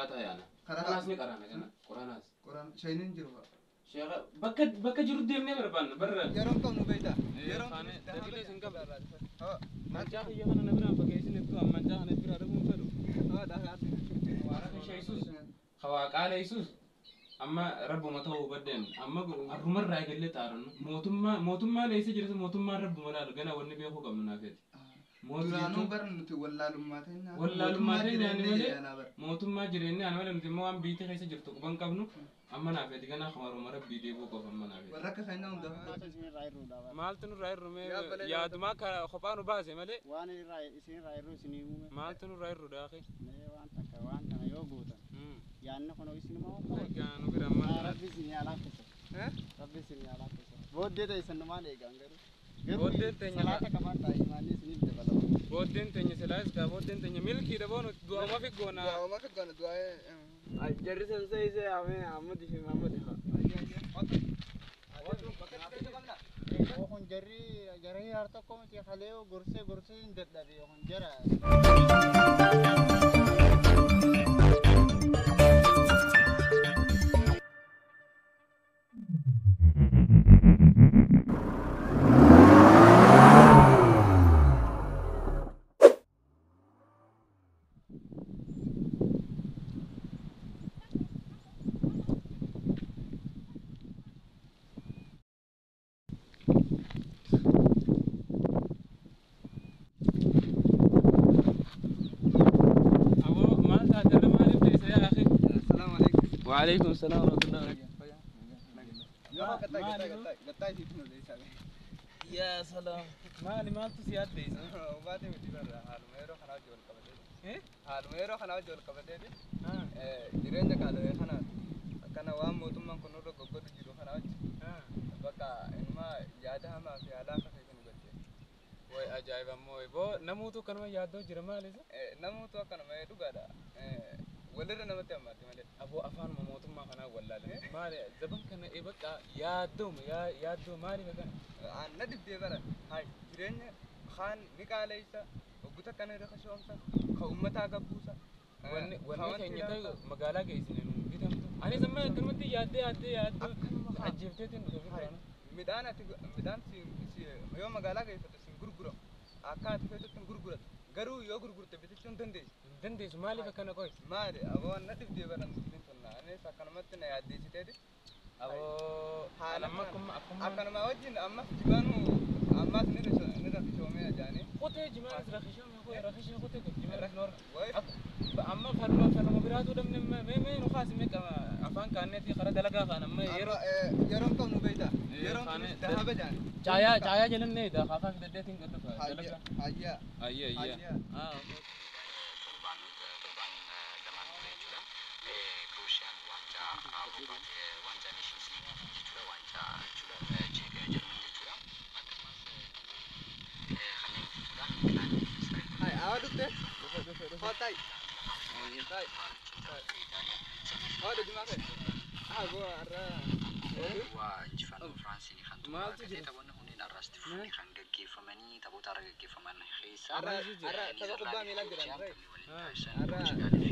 Salaata yaana. Kanaas ni qaraana kana. Quraanaas. Quraan shayiniin jiru. Sheekha bakka bakka jiru deemnee barbaanna barra. Yeroon qabnu beektaa? Yeroon Daqiiqaa isin qabda. Mancaa kiyya kana na biraan fageessin itti mancaa kana bira dhabuun fedhu. Yesuus hawaa qaala Yesuus amma rabbuma ta'uu baddeen amma har'umarraa eegallee xaarannu mootummaa mootummaan eessa jirtu mootummaan rabbuma laalu gana wanni beekuu qabnu naafeeti. Duraanuu bara nuti wallaalummaa teenya. Wallaalummaa teenya ani malee mootummaa jireenya ani malee nuti immoo waan biyyi keessa jirtu quban qabnu amma naafeeti gana hamaruma rabbii deebuu qofa amma naafeeti. Warra akka keenyaa hundaaf. Maaltu nurraa hir'ume yaadumaa kophaa nu baase malee. Waan irraa isin irraa hir'u isinii uume. Maaltu nurraa hir'u daakee? Mee waan takka waan kana yoo gootan. Yaadni kun isinuma Egaa nu bira amma. Rabbi isin yaa laaffisu. Rabbi isin yaa laaffisu. Booddee teessan numaan eegan garuu. Booddeen teenya salaata qabaadhaa imaanni isiniif dabalama. Booddeen teenya silaas kaa booddeen teenya milkiidha boonu du'auma figgoona. Du'auma figgoona du'aa'ee. Jarri san seeyisee amee Ahmad fi Mahmud. Kun jarri jarri har tokko miti kalee gorsee gorsee hin dadhabe kun jara. وعليكم السلام ورحمة الله وبركاته. يا سلام مالي مالتو سيادة وبعدين مدير حالو ميرو خنا جول قبدي حالو ميرو خنا جول قبدي jireenya qaala'ee kana akkana waan mootummaan kun nurra goggodu jiru kana wajji bakka inuma yaada hamaa fi haala akka ta'e nu galchee. Way ajaa'iba ammoo boo namoota akkanuma yaaddoo jira maal isa? Namoota akkanuma dhugaadha. Walirra namatti hammaatti malee. Aboo afaanuma mootummaa kanaa wallaale. Maali zaban kana bakka yaaddooma yaaddoo maali kana? Na dibdee bara jireenya kaan ni qaaleessa hogguta kana irra kashoomsa ka uummataa gabbuusa. Wanni keenya ta'e magaalaa geessine nu bitamtu. Anis amma akkanumatti yaaddee yaaddee yaaddoo ajjeefteetiin dhufe firraana. Midhaan ati midhaan yoo magaalaa geeffatte sin gurguramu akka ati feetutti hin gurguratu garuu yoo gurgurte bitachuu hin dandeessu. Dandeessu maaliif akkana qoy? Maali aboo na dhibdee bara nuti tun anis akkanumatti na yaaddeessiteeti. Aboo haala akkanuma wajjin ammas jibaanu ammas ni rakishoomee ajaanii. Qotee jimaanis rakishoomee qoy rakishee qotee jimaanis noor. Amma falma falma biraatu dhabne mee mee nu kaasi mee afaan kaanneeti karaa dalagaa kaan amma yeroo. Yeroon qabnu beektaa? Yeroon dahaba jaan. Caayaa caayaa jalannee afaan fidaddeetiin gadhufa dalagaa. Ayyaa. Ayyaa ayyaa. Injifannoo Firaansiin kan xumurate taphoonni kunneen arraasti fufanii kan gaggeeffamanii taphoota har'a gaggeeffaman keessaa Tapha kubbaa miilaa jiran taasisan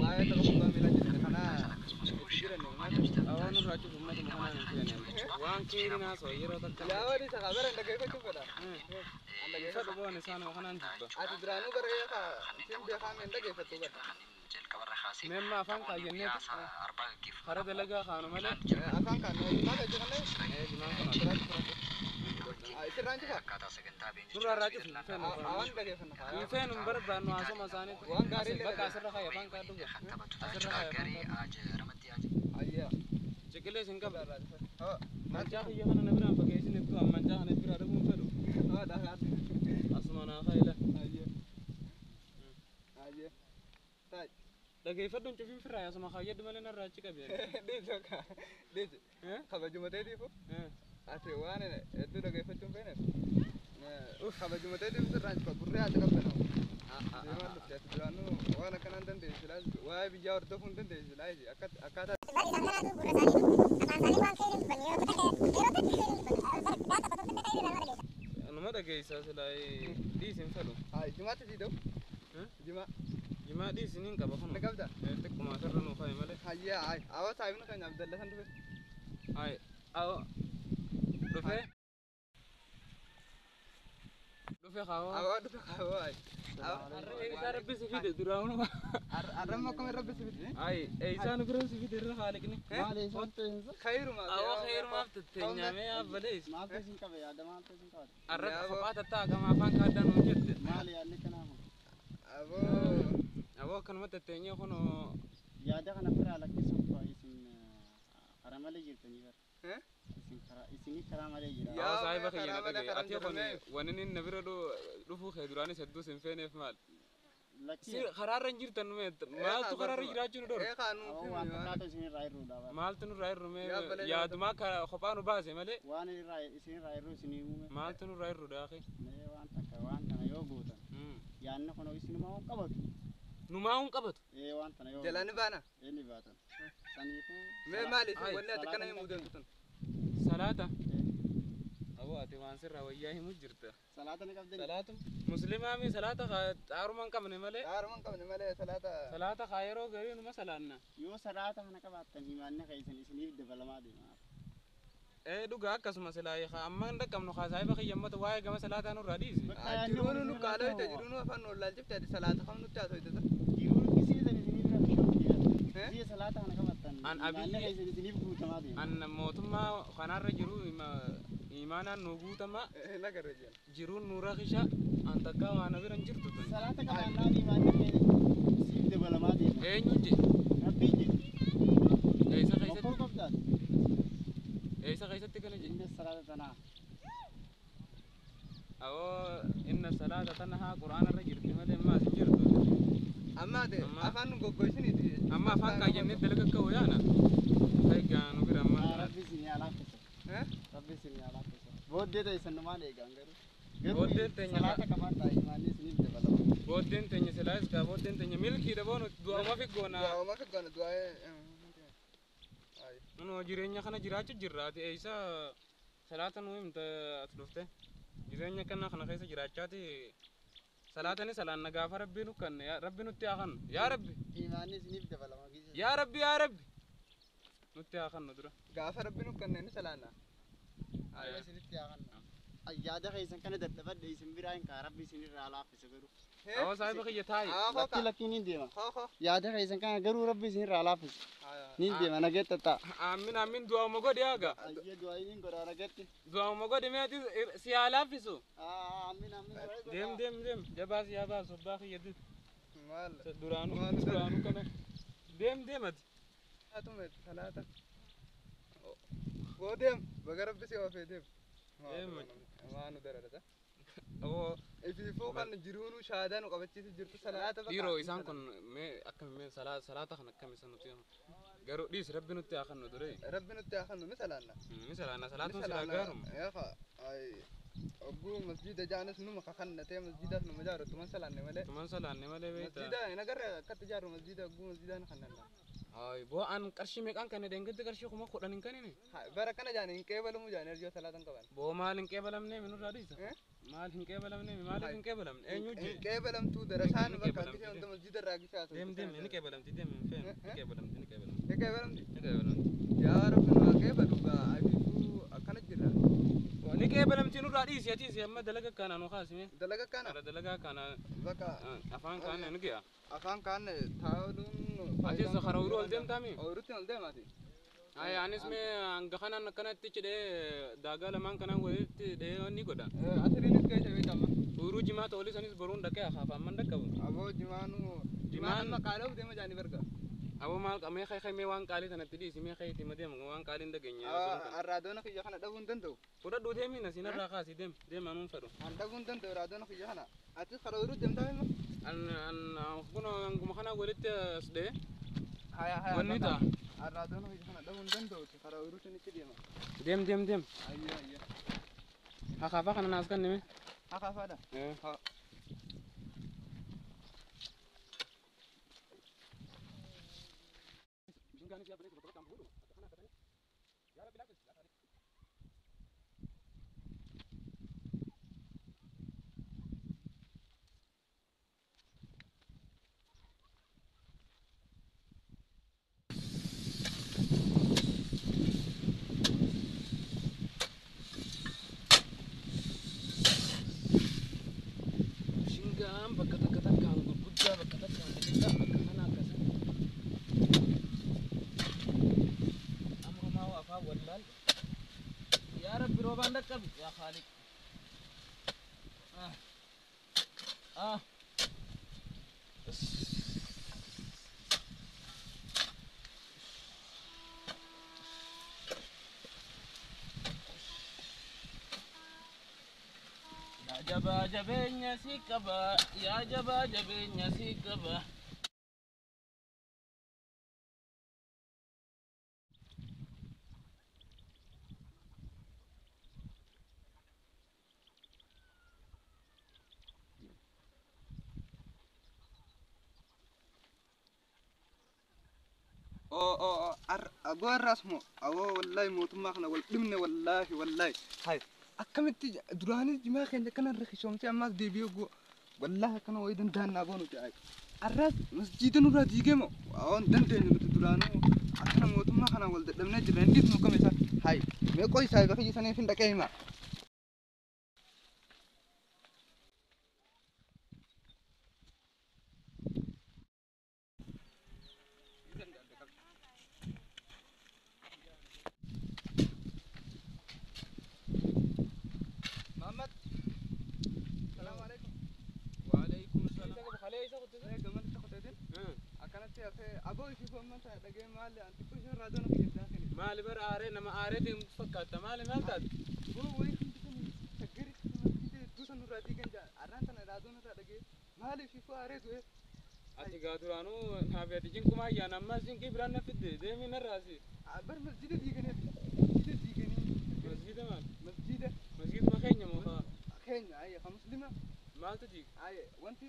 waa'ee tapha kubbaa miilaa jiran kana akkasumas jiran Awaan irraa cufu uummata kanaan hin feene. Waan keeriin haasa'u yeroo takka. Yaa wadi isa bara dhaggeeffachuu fedha. Fedhu boon isaan kanaan jibba. Ati duraanuu bara isin beekaa hin dhaggeeffattu bara. jalqabarra kaasee Mee amma afaan kaayyanneeti arbaa gaggeeffamu karaa dalagaa kaanu malee. Afaan kaanu maal hojjetanne? Jimaan kana. Isirraan cufa. akkaataa sagantaa beenjii Nurraa irraa cufu hin feenu. Awaan dhaggeeffanna. Hin feenu hin barbaannu haasoma isaaniitti. Waan gaarii illee Bakka asirra kaayi afaan kaadhu. kan taphatu Asirra kaayi afaan garee kaadhu. ramaddii aja Ayyaa. Ciqilee isin qabda. Mancaa kiyya kana na biraan fageessin itti mancaa kana bira dhabuun fedhu. Asuma naa kaayila. Dhageeffadhuun cufiin firraa asuma kaayyadhu malee narraa achi qabi. Dhiisi. Kabajuma ta'eetiifu ati waan hedduu dhageeffachuun feeneef kabajuma ta'eetiif sirraan cufa gurree ati qabbanaa'u. Deemaan dhufte ati duraanuu waan akkanaan dandeessu laayisi waa'ee biyyaa hordofuu hin dandeessu laayisi akkaataa. Numa dhageessaa silaa dhiisi hin fedhu. Jimaatti sii ta'u. Jimaa. Jimaa dhiisiniin qaba kun. Ni qabda? Xiqquma asirra nuu kaa'i malee. Hayyaa ay awwa saayibni keenya Abdalla san dhufe. Ay awwa dhufee. Dhufe kaawwa. Awwa dhufe kaawwa ay. Eeysaa rabbi si fide duraanuu. Arramma akkam rabbi si fide? Ay eeysaa nu bira si fide irra haaliqni. Maal eessaan ta'insa? Khayrumaaf. Awwa khayrumaaf tatteenyaamee yaabbalees. Maaltu isin qabe yaada maaltu isin qabate? Arra kophaa tattaa gama afaan kaaddaa nuun jette. Maal yaadni kanaafu? Aboo. Awwa akkanuma tatteenyee kunoo. Yaada kana biraa lakkisuuf isin karaa malee jirtanii bara. Isin karaa isinii karaa malee jira. Yaa saahiba kiyya na dhagaye ati kun wanni inni na bira dhufuu kee duraanis hedduu sin feeneef maal? Lakkii. Karaarra hin jirtan mee maaltu karaarra jiraachuu nu dhorka? Ee kaanuu Awwa waan fakkaatu isinirraa hir'uudha bara. Maaltu nurraa hir'u mee yaadumaa kophaa nu baase malee. Waan irraa isinirraa hir'u isinii uume. Maaltu nurraa hir'u daakee? Mee waan takka waan kana yoo gootan. Yaadni kun isinumaa waan qabatu. Numaa waan qabatu. Ee waan tana yoo. Jalaa ni baana. Ee ni baatan. Saniifuu. Mee maali isin wanni ati akkana himuu deemtu tun? Salaata. Aboo ati waan sirraa wayyaa himu jirta. Salaata ni qabdani. Salaatu muslimaa mi salaata xaaruma hin qabne malee. Xaaruma hin qabne malee salaata. Salaata kaa yeroo garii numa salaanna. Yoo salaata kana qabaattan imaanni keessan isiniif dabalamaa deema. Ee dhugaa akkasuma silaa amma hin dhaqqabnu kaa saahiba kiyyammata waa'ee gama salaataa nurraa dhiisi. Jiruun nu qaaloo jiruun afaan nu wallaalchifte ati salaata kam nutti haasofte? Jiruun kisiisan isiniif rakkisuu Biyya salaata kana qabattan An imaanni keessan isiniif guutamaa deema. An mootummaa kanaarra jiru imaanaan nu guutama. Nagarra jiran. Jiruun nu rakisha an takkaa waan bira hin jirtu tun. Salaata qabaannaan imaanni keessan siif dabalamaa deema. Eenyu je? Rabbiin je. Eessa keessatti? Mokkoo qabdaati. Eessa keessatti kana je? Inna salaata tanaa. Awoo inna salaata tanahaa quraanarra jirti malee ammaas hin jirtu. Amma ati afaan nu goggoysiniiti. Amma afaan kaayyannee dalaga akka wayaana. Egaa nu bira amma. Rabbi isin yaa laaffisu. Rabbi isin yaa laaffisu. Booddee teessan numaan eegan garuu. Booddeen teenya salaata qabaadhaa imaanni isiniif dabalama. Booddeen teenya silaayis kaa booddeen teenya milkiidha boonu du'auma figgoona. Du'auma figgoona du'aa'ee. Nunoo jireenya kana jiraachuu jirra ati eessa salaata nu himta as dhufte. Jireenya kana kana keessa jiraachaati salaata ni salaanna gaafa rabbi nu kanne rabbi nutti haa kannu yaa rabbi. Imaanni isiniif dabalama. Yaa rabbi yaa rabbi nutti haa kannu dura. Gaafa rabbi nu kanne ni salaanna. Ayyo isinitti haa kannu. Yaada keessan kana dadhabadhe isin biraa hin kaa rabbi isinirraa laaffisu garuu. Awwa saahiba kiyya taa'i. Lakki lakki niin deema. Yaada keessan kana garuu rabbi isinirraa laaffisu. Niin deema nageetta ta'a. Aamin aamin du'auma godhi haga. Ayyee du'aa niin godha nageetti. Du'auma godhi mee ati si haa laaffisu. Aamin aamin. Deem deem deem jabaa si haa baasu abbaa kiyya dur. Maal? Duraanuu duraanuu kana. Deem deem ati. Atume salaata. Boo deem baga rabbi si oofee deem. Waan nu dararata. Awoo. Ifiifuu kan jiruunu shaadaa nu qabachiisu jirtu salaata bakka. Dhiiroo isaan kun mee akkami mee salaata kan akkami isa nuti garuu dhiis rabbi nutti haa kannu duree. Rabbi nutti haa kannu ni salaanna. Ni salaanna salaatuun silaa gaaruma. Eeqa ogguu masjiida jaanis numa kakannatee masjiidaas numa jaaru tuman salaanne malee. Tuman salaanne malee beektaa. Masjiida hin agarre akkatti jaaru masjiida ogguu masjiidaa ni kannanna. Ay boo an qarshii meeqaan kanne deengatti qarshii 10,000 hin kannine. Bara kana jaani hin qeebalamu jaani erjoo salaatan qaban. Boo maal hin qeebalamne minurraa dhiisa. Maal hin qeebalamne maaliif hin qeebalamne eenyu je. Hin qeebalamtuu darasaan bakka gisee hunda masjiida irraa gisee haasa'u. Deem deem ni qeebalamti deem hin feenu ni qeebalamti ni qeebalamti. Ni qeebalamti. Ni qeebalamti. Yaa rabbi nu haa qeebalu gaa afiifuu akkana jirra. Ni qeebalamti nurraa dhiisi atiis amma dalaga kana nu kaasime. Dalaga kana. Dalaga kana. Bakka afaan kana ni gaya. Afaan kana taa'uun. Atis karaa ooyiruu ol deemtaa mi? Ooyiruutti ol deemaati. Ay anis mee hanga kanaan akkanatti cidhee daagaa lamaan kanaan walitti dhee ni godha. Asiriinis keessa beekama. Ooyiruu jimaa ta'olii sanis boruun dhaqee haafa amman dhaqqabu. Aboo jimaanuu. Jimaan amma qaala'uuf deema jaanii barga. Aboo maal mee kee mee waan qaalii sanatti dhiisi mee kee itti deema waan qaalii hin dhageenye. Raadoona kiyya kana dhabuu hin danda'u. Fudhadhuu deemi na siinarraa kaasi deem deem anuun fedhu. An dhabuu hin danda'u raadoona kiyya kana. Atis karaa ooyiruu deemtaa immoo? An kun hanguma kana walitti as dhee. Haya haya. Wanni ta'a. Raadoona kiyya kana dhabuu hin danda'u karaa ooyiruutti nitti deema. Deem deem deem. Ayyee ayyee. Hakaafaa kana naas kennime. Hakaafaadha. Haa. Duubaan dhaqqabi yaa Khaaliq. Ah. Yaa jabaa jabeenya si qaba, yaa jabaa jabeenya si qaba. Oo aboo irraas moo aboo wallahi mootummaa kana wal dhibne wallahi wallahi hay akkamitti duraanis jimaa keenya akkana riqishoomtee ammaas deebi'ee goo wallahi akkana wayii danda'an aboo nuti ay arraas masjiida nurraa diigee moo waan dandeenyu nuti duraanuu akkana mootummaa kana wal dadhabnee jirra hin dhiisnu kam isaa hay mee qoy saayiba kiyya saniif hin dhaqee himaa. محمد السلام عليكم. وعليكم السلام. Maali bara aaree nama aaree deemtu fakkaata maali maal taate? Ati gaa duraanuu naafi ati cinqumaa ayyaana ammas cinqii biraan na fidde deemii narraasi. Bar masjida diiganii masjida diiganii. Masjida maal? Masjida. Masjiduma keenya moo haa? Keenya ayya ka muslima. Maaltu diiga? Ayya wanti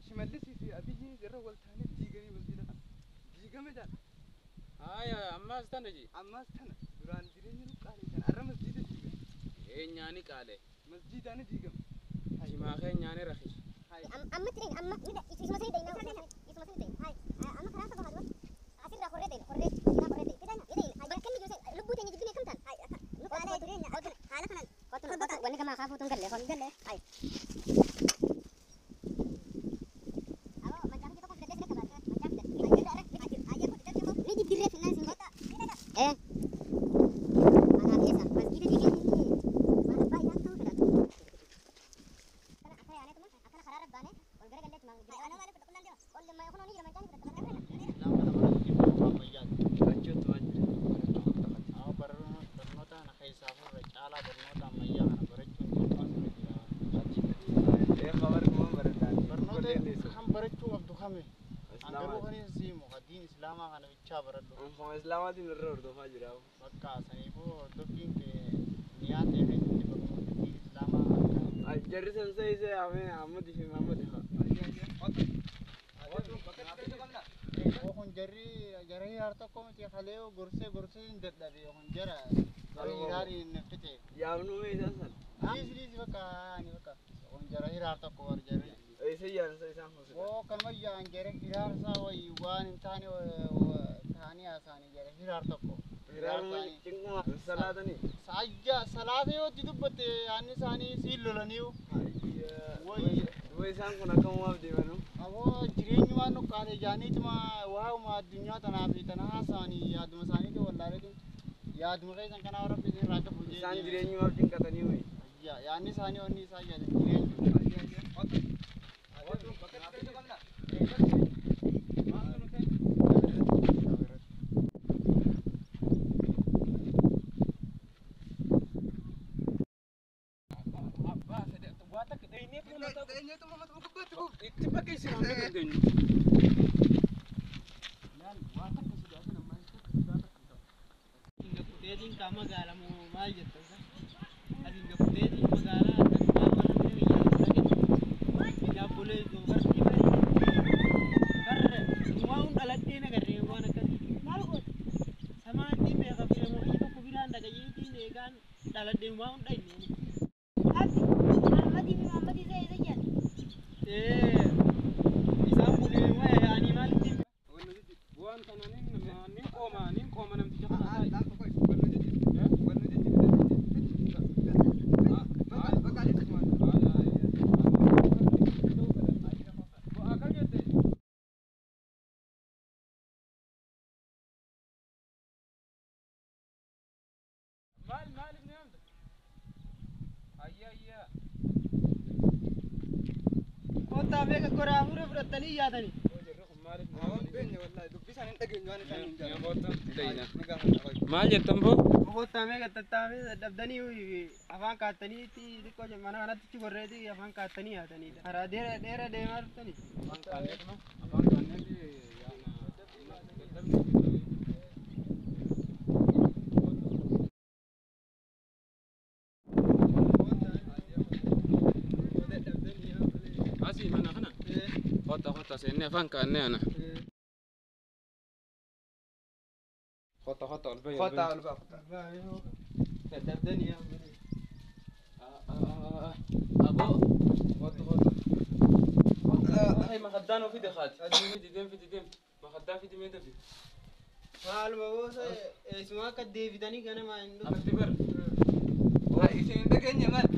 Shimallisii fi Abiyyi irra wal ta'anii diiganii masjida kana. Diigame jaan. Haaya ammaas tana ji. Ammaas tana duraan jireenya nu qaaleessan arra masjida diigame. Eenyaani qaale. Masjidaani diigame. Jimaa keenyaani rakisu. Amma tireen amma isuma sanii deemna isuma sanii deemna. Amma karaa saba haadha asirraa horree deemna horree asirraa horree deemna. Deemna bakka inni jiru lubbuu teenya jidduu meeqam ta'an. Nu qaalee jireenya haala kanaan wanni gamaa kaafuutu hin galle hin galle. Islaamaatiin irra hordofaa jira. Bakka saniifuu hordoffiin kee niyaa ta'e keessatti barnoota diin islaamaa akka. Jarri san isee amee Ahmad fi Muhammad haa. Kun jarri jara hiraar tokko miti kalee gorsee gorsee hin dadhabe kun jara jara hiraar hin fixe. Yaamnuu mee isaan san. Dhiisi bakka ani bakka kun jara hiraar tokko war jarri. Isa yaansa isaan hoosita. Oo kanuma yaan jara hiraarsaa wayii waan hin taane taanii haasa'anii jara hiraar tokko. Hiraaruma cinquma salaatanii. Saayya salaata yoo itti dubbatte yaanni isaanii siin lolaniiru. Duba isaan kun akkamumaaf deemanu? Aboo jireenyumaan nuqqaate jaaniituma waa'uma addunyaa tanaa fi tana haasa'anii yaaduma isaaniitu wallaaleetu yaaduma keessan kanaa rabbi isin irraa qabu jee. Isaan jireenyumaaf cinqatanii wayi. Yaanni isaanii onni isaa yaadan jireenyu. Itti bakka isin hamma dandeenyu. Gafuteetiin kaa magaala moo maal jettan sa? Asiin gafuteetiin magaalaa akkas gaafa namni biyya dhaqe. Jaabbolee goofartii bare. Barre waan dhaladhee nagarree waan akkasii. Maal godhe? Samaatti beeka fira mootii tokko biraan dhaqayeetiin eegaan dhaladhee waan dhayne. Ati Ahmadii fi Muhammadii isa eessa jiran? Isaan kun ani maalitti Waan kana nin qooma nin qooma namticha kana taa'e. Akkam jette? Maal maaliif ni hamta? Kottaa meeqa goraa fuula fudhattanii yaatanii. Maal jettan boo? Kottaa meeqa tattaafee dadhabdanii afaan kaattanii xixiqqoo mana kanatti gorreeti afaan kaattanii yaatanii. Karaa dheeraa deemaa dhuftanii. Afaan kaanneetuma afaan kaanneeti yaana. Asii mana kana? Kottaa kottaa seennee afaan kaannee ana. Kottaa kottaa ol bahi. Kottaa ol bahi. Dadhabdanii. Aboo kottu kottu. Hay makaddaan ofii dekaati. Fidi deem fidi deem. Makaddaa fidi mee dafi. Maaluma boosa eessumaa akka deebitanii ganama hin dhufu. Abdi bar. Isin hin dhageenye maal?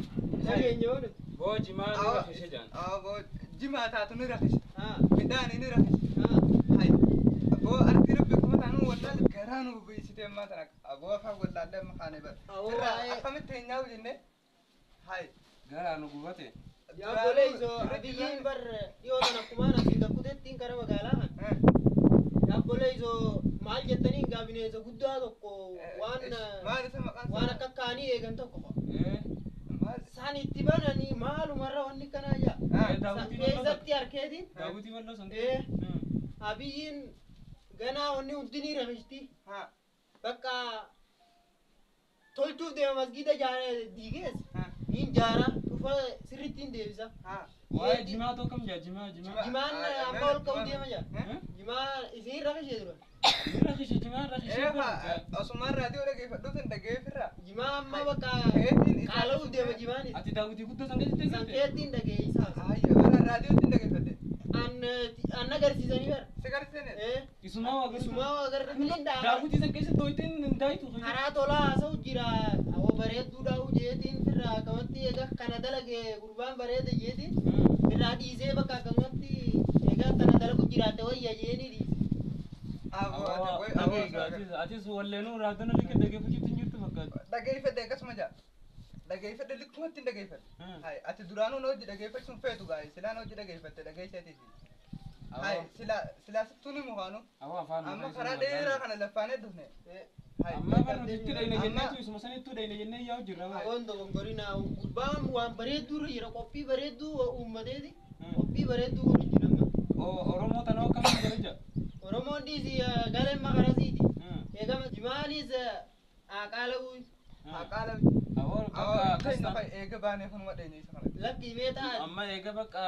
Dhageenye oolu. Boo jimaa ni rafishe jaan. Boo jimaa taatu ni rafishe. Midhaan ni rafishe. Boo arti rabbi akkuma taanu wallaale garaa nu bubbeessite ammaa tana. Boo afaan wallaalle amma kaanee bara. Irraa akkamitti hin nyaa'u jennee? Hai. Garaa nu gubate. Yaabbolee isoo biyyiin bar dhiyoo tana akkumaan asiin gakkuteettiin kara magaalaa kana. Yaabbolee isoo maal jettanii gaabineessa guddaa tokko waan waan akka kaanii eegan tokko. Isaan itti bananii maalumarra wanni kanaa jaa. Keessatti harkeetiin. Daawwitii malloo san. Abiyyiin ganaa wanni hundi ni rafishti. Bakka tolchuuf deema masgiida diigees. Niin jaara dhufa sirriitti hin deebisa. Waa'ee jimaa tokko kam jaa jimaa jimaa. Jimaan amma ol ka'uu deema jaa. Jimaa isin rafishee dura. Rafishe jimaa rafishee. Osumaan raadiyoo dhageeffadhuutu hin dhageeffirra. Jimaa amma bakka qaala'uuf deema jimaanis. Ati daawwitii guddoo san keessatti San keessatti hin dhageessaa. Bara raadiyootti hin dhageeffadhe. An agarsiisanii bara. Si agarsiisanii? Isumaa waa agarsiisu. Isumaa waa agarsiisu. Daawwitii san keessatti dooyteen hin daayitu. Karaa tolaa haasa'u jira. Awwa bareedduudha jeetiin firraa akkamatti egaa kana dalage gurbaan bareeda jeetiin firraa dhiisee bakka akkamatti egaa kana dalagu jiraate wayya jeeni dhiise. Atis walleenuu raadiyoo liqii dhageeffachuutti hin jirtu fakkaata. Dhageeffadhe akkasuma jaa. Dhageeffadhe likkumatti hin dhageeffadhe. Ati duraanuu na hojii dhageeffachuun feetu gaa'e silaa na hojii dhageeffatte dhageesseetiiti. Silaa sittuu ni mukaanu. Amma karaa dheeraa kana laffaanee dhufne. Amma bara nuti itti dhayne jenneetu isuma sanittuu dhayne jennee yaa'u jirra. Waan dogongorina gurbaan waan bareedduu irra jira qophii bareedduu uummateeti. Qophii bareedduu godhu jira amma. Oromoo tanoo akkamiin jira jaa? Oromoon dhiisi galeen makarasiiti. Eegama jimaanis haaqaala'uu. Haaqaala'uu. Awwa eega baanee kunuma dheenye isa kana. Lakki mee ta'a. Amma eega bakka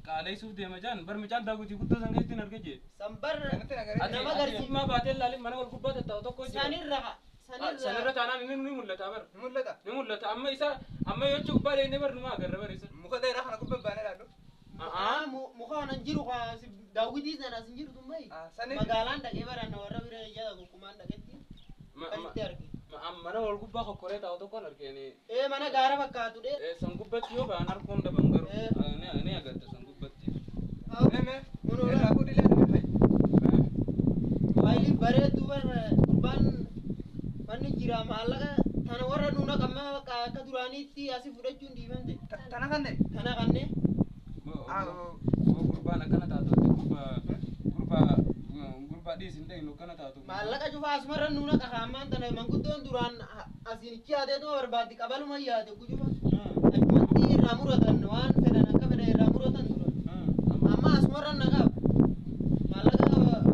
qaaleessuuf deema jaan bar mucaan daawwitii guddoo san keessatti hin arge jee. Sanbar nama agarsiisa. Ati baatee ilaalin mana wal gubbaa tattaa'u tokko jira. Sanirra. Sanirra taanaan inni ni mul'ata bar. Ni mul'ata. Ni mul'ata amma isa amma yoo gubbaa dheenye bar numa agarra bar isa. Muka dheeraa kana gubbaa baanee ilaallu. Muka kana hin jiru daawwitii sana as hin jiru tummayi. Magaalaan dhaqee baranna warra bira ijaa kumaan dhaqetti. Akkasitti arge. Mana wal gubbaa kokkoree taa'u tokkoon argeeni. Mana gaara fakkaatu dhee. San gubbatti yoo ba'an arguun dhaban garuu ni agarta san gubbatti. Waayilii bareedduu bara gurbaan manni jira maallaqa tana warra nuuna qabna bakka akka duraaniitti asii fudhachuun dhiifamte. Tana kanne? Tana kanne. Gurbaan akkana taatu gurbaa gurbaa dhiis hin dhaynu akkana taatu. Maallaqa cufa asumarra nuuna qaqa ammaan tana manguddoon duraan asiin ichi yaadeetuma barbaaddi qabaluma yaade gujuba. Achumatti irraa muratan waan fedhan akka fedhan irraa muratan dura. Amma asumarra naqaaf. Maallaqa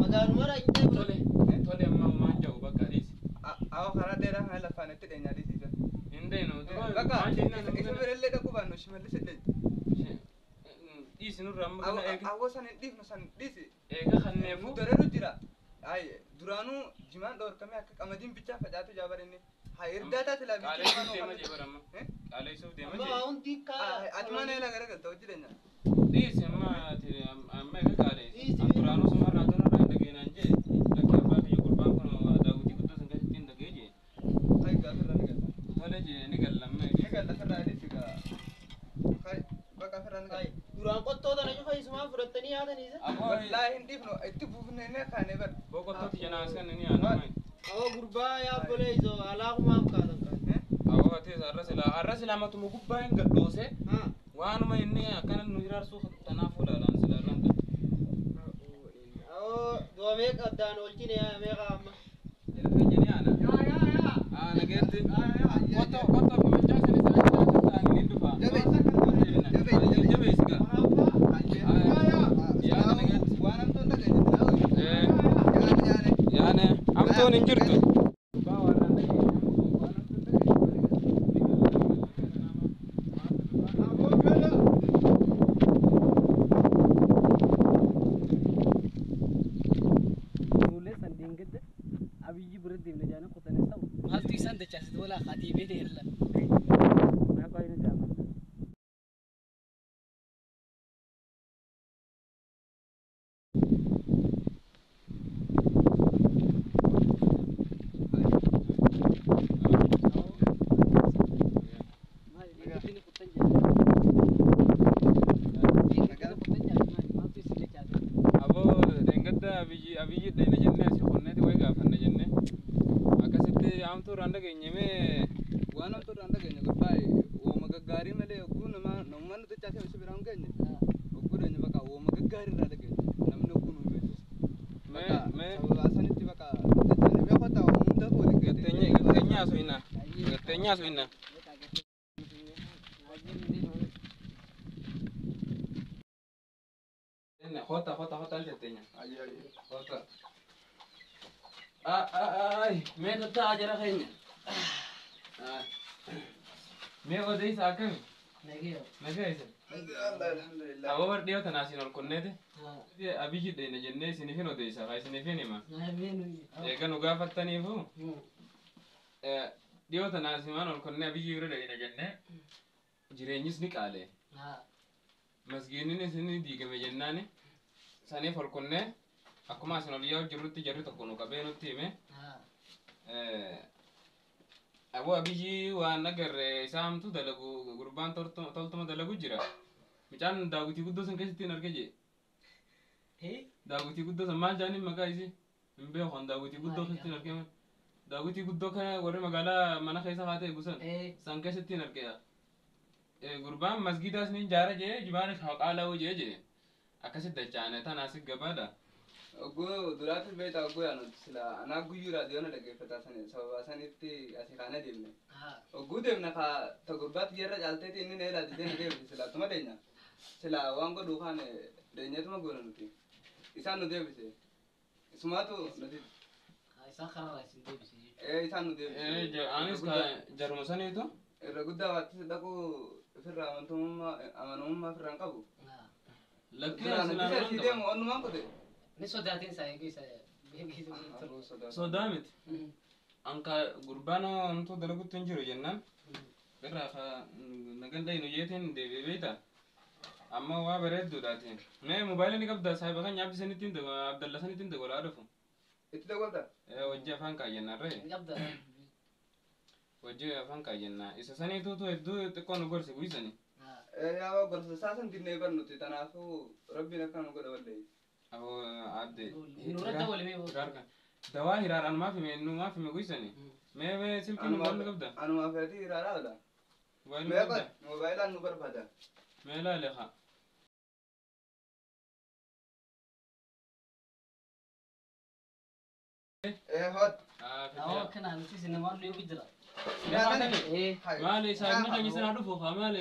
magaalumarra hin ta'e. Tole tole amma maan jedhu bakka dhiisi. Awwa karaa dheeraa kana lafaan itti dheenyaa dhiisiisa. Hin dhaynu. Bakka isa birallee dhaquu baannu shimallis hin dheenyu. Dhiisi nurra amma kana eega. Awwa san hin dhiifnu san dhiisi. Eega kanneefu. Dareeru jira. Ay duraanuu jimaan dhoorkamee akka qamadiin bichaa facaatu jaa bara inni. Hay irdaataa silaa bichaa. Qaaleessuuf deema jee bara amma. Qaaleessuuf deema jee. Amma hundi kaa. Ati mana eelaa garagalta hojii dheenyaa. Dhiisi amma ati amma eega qaaleessi. Duraanuu suma raadiyoo irraa hin dhageenyaan jee. Lakki abbaa kiyya gurbaan kun daawwitii guddoo san keessatti hin dhagee jee. Hay gaafirraa ni galla. Tole jee ni galla amma. Ni galla firraa dhiisi gaa. Hay bakka firraa ni galla. Duraan qottoo tana cufa isumaan fudhattanii yaataniisa. Wallaahi hin dhiifnu itti buufnee ni kaanee bara. Boqottootti janaas kan ni yaadama. Awwa gurbaa yaabbolee isoo alaakumaaf kaatan kaan. Awwa ati har'a silaa matuma gubbaa hin gadhoose. Waanuma inni akkana nu hiraarsuu tanaafuu ilaalaan sila irraan ta'e. Du'a meeqa addaan oolchine meeqa amma? Jedhanii ana. Yaa yaa yaa. Aa nageetti. Yaa yaa. Kotto kotto famachaa sanis achi ta'anii ni dhufa. Jabeessi. Jabeessi gaa. Yaa yaa. Yaada nageetti. Waan hamtuun dhageenye. Yaane. Yaane hamtuun hin jirtu. Ijoollee san deengedde abiyyi bira deemne jaanii qotanii ta'u. Maaltu isaan dachaasite walaa kaatii beekee hirla. Meeqa inni gaafata? Maali deengedde qotan jaanii. Deengedde qotan jaanii maali maaltu isin dachaasite? Aboo deengadda abiyyi abiyyi deemne jennee asii qonneeti wayi gaafanne jennee akkasitti hamtuu irraan dhageenye mee Waan hamtuu irraan dhageenye gurbaa wooma gaggaarii malee hogguu nama namummaan nuti dachaasee si biraan geenye hogguu dheenye bakka wooma gaggaarii irraa dhageenye namni hogguu nu himetu. mee mee Sababa sanitti bakka dachaane mee kottaa hunda waliin gatteenye gatteenye haasofina gatteenye haasofina. Jota jota jota gatteenye. Jota. Ay mee tattaa jara keenya. Mee odeessa akkami? Nagee. Nagaa isa. Alhamdulillah. Aboo bar dhiyoo tanaa isin ol qonneeti. Abiyyi deemne jennee isiniifin odeessa haa isiniifin hima. Eega nu gaafattaniifu dhiyoo tanaa isimaan ol qonnee abiyyi bira deemne jennee jireenyis ni qaale. Masgiinni ni diigame jennaani saniif ol qonnee akkuma isin ol yaa'u jirrutti jarri tokko nu qabee nutti hime. Aboo abiyyi waan agarre isaa hamtuu dalagu gurbaan toltuma dalagu jira. Mucaan daawwitii guddoo san keessatti hin arge jee. Daawwitii guddoo san maal jaaniin maqaa isii hin beeku an daawwitii guddoo keessatti hin argame. Daawwitii guddoo kana warri magaalaa mana keessa haa ta'e gusan san keessatti hin arge. Gurbaan masgiidaas ni ijaara jee jibaanis haqaala'uu jee jee akkasitti dachaane tanaas gabaadha. Ogguu duraatis beektaa ogguu yaanu sila anaa guyyuu raadiyoon dhaggeeffataa sani sababa sanitti asii kaana deemne. Ogguu deemne kaa ta gurbaatti yerra caalteeti inni na ilaati deemne deemne sila tuma deenya. Sila waan godhuu kaane deenyatuma goona nuti. Isaan nu deebise. Isumaatu nuti. Isaan karaa isin deebise jechuudha. Ee isaan nu deebise. Anis jaruma saniitu. Irra guddaa waattis dhaquu ofirraa amanamummaa ofirraa hin qabu. Lakkee Duraan silaa nuti asii deemu onnumaan qote. Ni sodaatiin isaa eeguu isa eeguu Sodaa miti. Anka gurbaan hamtuu dalagutti hin jiru jennaan. Irraa ka nagan dhayinu jeetiin deebi'ee beektaa. Amma waa bareedduudhaati. Mee mobaayilii ni qabdaa saahiba kan nyaabbi sanitti hin Abdalla sanitti hin dagolaa dhufu. Itti dagolta? Wajji afaan kaayyannaa ree. Ni qabda. Wajji afaan kaayyannaa. Isa saniituutu hedduu xiqqoo nu gorse guysani. Yaa gorsa isaa san dinnee bar nuti tanaafuu rabbiin akkana nu godha wallahi. Aboo adde. Nurra dabalame. Dawaa hiraaraan maaf hime nu maaf hime guysani. Mee mee silkii mobaayilii qabda? Anumaa feetii hiraaraa oola. Mobaayilii Mee qabda? qot moobaayilaan nu barbaada. Mee ilaali haa. Ee hot. Awwa kana nuti isin namaan nu eegu jira. Maali saayibni keenya sana dhufu haa maali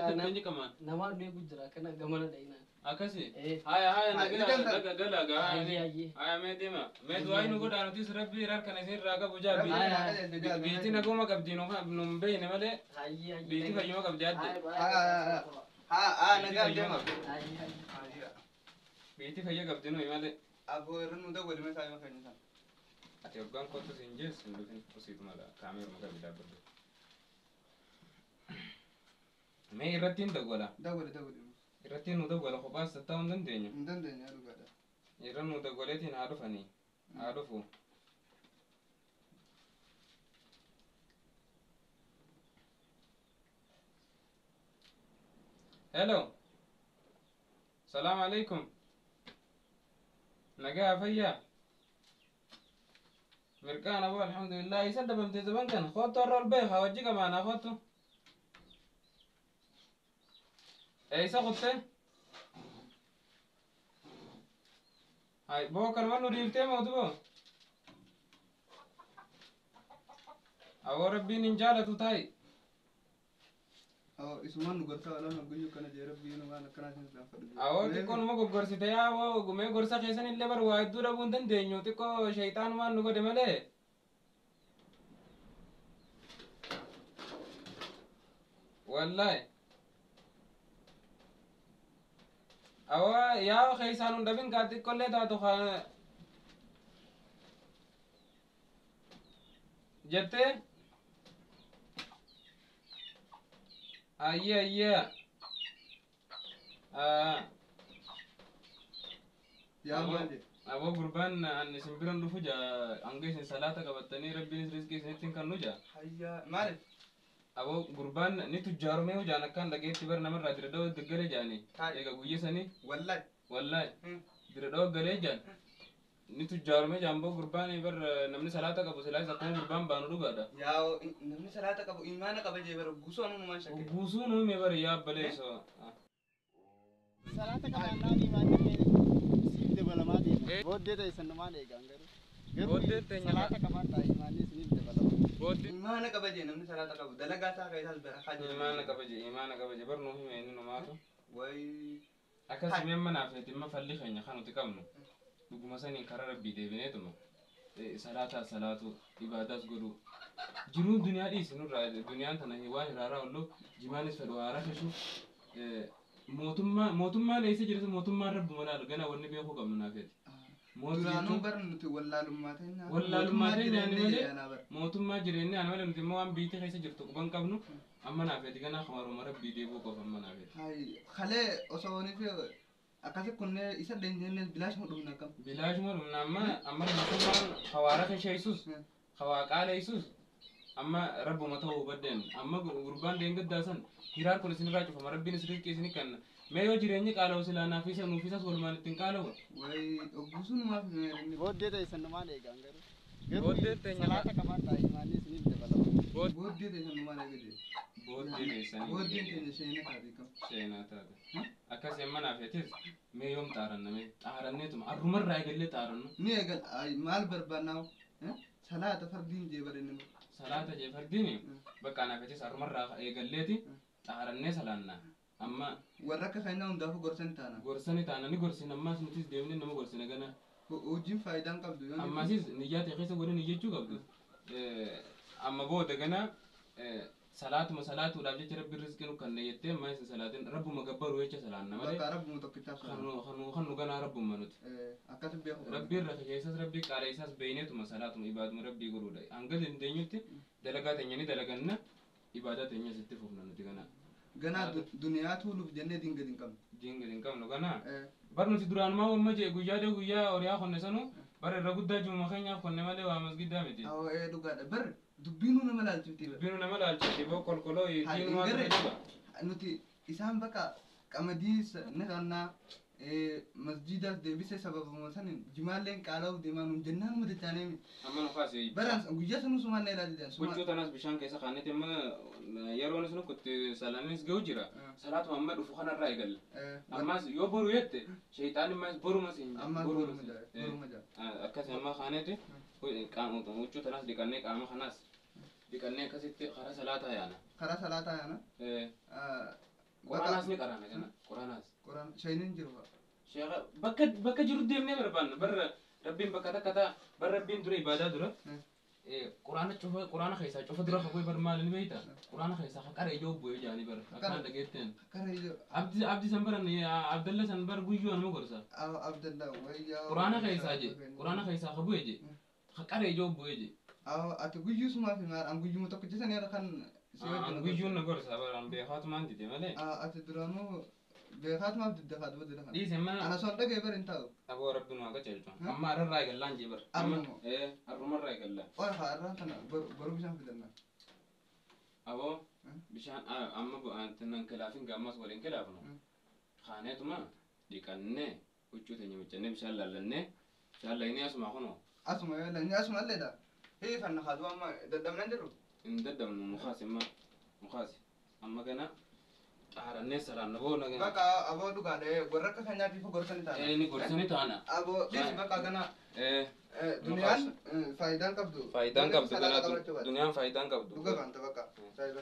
tanteenyi qamaan. Namaan nu eegu jira kana gamana dhayinaan. Akkasi. Haya haya nagaa gala gaa. Ayyee ayyee. Haya mee deema. Mee du'aa nu godhaa nutis rabbi hiraar kana isin irraa qabu jaa biitti naguma qabdi nu hin beekne malee Ayyee ayyee. biitti fayyuma qabdi adde. Haa haa nagaa deema. Ayyee ayyee. Biitti fayya qabdi nuyi malee. Aboo irra nu dawwalime saayima keenya sana. Ati hoggaan kottu siin jeessu hin dhufin usiituma kaameeruma qabi dhaabbadhu. Mee irratti hin dawwala. Dawwali dawwali. Irratti nu dawwala kophaas taa'uu hin dandeenyu. Hin dandeenye dhugaadha. Irra nu dawwaleetiin haa dhufanii. Haa dhufu. Hello. Salaam alaikum. Nagaa fayyaa. Mirqaan aboo alhamdulillah isa dabamte zaban kan kootu har'a ol bahe haa wajji qabaanaa kootu. Eessa kutte? Hai, boo kanuma nu dhiiftee mootu boo? Awoo rabbiin hin jaalatu taa'i. Isumaan nu gorsaa olaan guyyuu kana jee rabbiin waan akkanaa isin isaan fadhu. Awoo xiqqoo numa goggorsite yaa awoo mee gorsa keessan illee bar waa hedduu dhabuu hin dandeenyu xiqqoo shayxaanumaan nu godhe malee. Wallaahi. Awoo yaa keessaan hin dhabin kaa xiqqoollee taatu kaa jettee. Ayyee ayyee. Yaa maal jedhe? Aboo gurbaan an isin biran dhufu jaa hanga isin salaata qabattanii rabbiinis rizqii isinitti hin kennu jaa. Hayyaa maaliif? Aboo gurbaan ni tujjaarumee jaan akkaan dhageetti bar namarraa dira dhawoo gaggale jaani. Eega guyya sanii. Wallaahi. Wallaahi. Dira dhawoo galee jaan. Ni tujjaarumee jaan boo gurbaan bar namni salaata qabu silaas akkuma gurbaan baanu dhugaadha. Yaa namni salaata qabu imaana qaba jee bara guutuu anumaan shakke. Guutuu nuumi bar yaa abbaleessoo. Salaata qabaannaan imaanni keenya siif dabalamaa deema. Booddee ta'e sannumaan eegan garuu. Booddee teenya salaata qabaadhaa imaanni isiniif dabalama. Booddee imaana qaba jee namni salaata qabu dalagaa isaa keessaas barakaa jee. Imaana qaba jee imaana qaba jee bar nuu hime inni numaatu. Wayi. Akkasuma manaaf dhimma falli keenya kan nuti qabnu. Dhuguma saniin karaa rabbii deebineetuma salaataa salaatu ibaadaas godhu jiruun duniyaa dhiisi nurraa duniyaan tana waan hiraaraa oollu jimaanis fedhu haaraa shashu mootummaan eessa jirtu mootummaan rabbuma laalu gana wanni beekuu qabnu naafeeti. Duraanuu bar nuti wallaalummaa teenya. Wallaalummaa teenya ani malee mootummaa jireenya ani malee nuti immoo waan biitti keessa jirtu quban qabnu amma naafeeti gana kamaruma rabbii deebuu qofa amma naafeeti. Kalee osoo fi akkasi kunneen isa deenjennee bilaashuma dhumna akkam. Bilaashuma dhumna amma amma mootummaan hawaara keessa hawaa qaaleessus amma rabbuma ta'uu baddeen amma gurbaan deengaddaa san hiraar kun isinirraa cufama rabbiin isin rizqii isinii kenna mee yoo jireenyi qaala'u silaa naafisa nuufisas walumaan ittiin qaala'u. Wayi oggusuun maaf meerin. Booddee ta'e sannumaan eegan garuu. Booddee teenya salaata qabaadhaa imaanni isiniif dabalama. Booddee ta'e sannumaan eegale. Booddee teessanii. Booddeen teenya seenaa taate kam. Seenaa taate. Akkas amma naafeetis mee yoom xaaranna mee xaaranneetuma arrumarraa eegallee xaarannu. Ni eegal maal barbaannaa salaata fardiin jee barennu. Salaata jee fardiin bakka naafeetis arrumarraa eegalleeti xaarannee salaanna. Amma warra akka keenyaa hundaafuu gorsani taana. Gorsani taana ni gorsina ammaas nutis deemnee nama gorsina gana. Hojiin faayidaan qabdu yoo. Ammaasis niyyaa ta'e keessa godhanii jechuu qabdu. Amma booda gana salaatuma salaatuudhaaf jecha rabbi rizqii nu kenna jettee amma isin salaatiin rabbuma gabbaruu jecha salaanna malee. Bakka rabbuma tokkichaaf salaanna. Kan nu ganaa rabbuma nuti. Akkas beeku. Rabbi irra keessaas rabbi qaala isaas beeyneetuma salaatuma ibaaduma rabbii godhuudha. Hanga dandeenyutti dalagaa teenya ni dalaganna ibaadaa teenya sitti fufna nuti ganaa. Ganaa duniyaa tuuluuf jennee diin gadi hin qabnu. Diin gadi hin qabnu ganaa. Bar nuti duraanumaa wamma jee guyyaa dee guyyaa horiyaa konne sanuu bar irra guddaa juma keenyaaf konne malee waa masgidaa miti. Awwa dhugaadha bar dubbiinuu nama laalchifti. Dubbiinuu nama laalchifti boo kolkoloo diinumaa dhuga. Nuti isaan bakka qamadii ni kannaa masjidaas deebisee sababuma saniin jimaalleen qaala'uuf deemaa nuun jennaan nuti taanee Amma nu kaase. Baraan guyyaa sanuu sumaan ilaalaa jiran. Huccuu tanaas bishaan keessa kaanneeti amma yeroon isin kutti salaanis ga'u jira. Salaatuma amma dhufu kanarraa eegalla. Ammas yoo boru jette shayxaan ammas boruma siin Ammas boruma jaa. Akkas amma kaaneeti huccuu tanaas dhiqannee qaama kanaas dhiqannee akkasitti karaa salaataa yaana. Karaa salaataa yaana? Quraanaas ni qaraana kana quraanaas. Quraan shayiniin jiru. Sheekha bakka jiru deemnee barbaanna barra rabbiin bakka takka ta'a barra rabbiin dura ibaadaa dura quraana cufa quraana keessaa cufa dura kakuu bar maal ni beekta quraana keessaa qara ijoo bu'ee jaanii bara akkaan dhageetteen. Qara ijoo. Abdi san bara Abdalla san bara guyyuu anuma gorsa. Abdalla wayyaa. Quraana keessaa je quraana keessaa ka bu'ee je qara ijoo bu'ee je. Ati guyyuu sumaaf maal an guyyuma tokko jesan irra kan. An guyyuun na gorsa bara an beekaatumaan dide malee. Ati duraanuu beekaatumaaf didde kaatu badde lafa. Dhiise mana. Ana son dhagee bara hin taa'u. Aboo rabbi nu haa qajeelchu. Amma arrarraa eegallaan jee bara. Arruma. Arrumarraa eegallaan. Oy haa arraan kana boruu bishaan fidanna. Aboo bishaan amma nan kilaafin gaammas waliin kilaafnu. Kaaneetuma dhiqannee huccuu teenya miccannee bishaan laallannee bishaan laynee asuma kunoo. Asuma yoo laynee asuma illeedha. Hiifanna haaduu amma daddabnaan jirru. Hin daddabnu mukaasi amma mukaasi amma gana Xaharannee salaanna boo nagaa. Bakka aboo dhugaadha warra akka keenyaatiif gorsani taana. Inni gorsani taana. Aboo dhiisi bakka gana Eh, duniyaan faayidaan qabdu. Faayidaan qabdu Salaata ganaa qabaachuu baate. duniyaan faayidaan qabdu. Dhuga baanta bakka. Saayiba.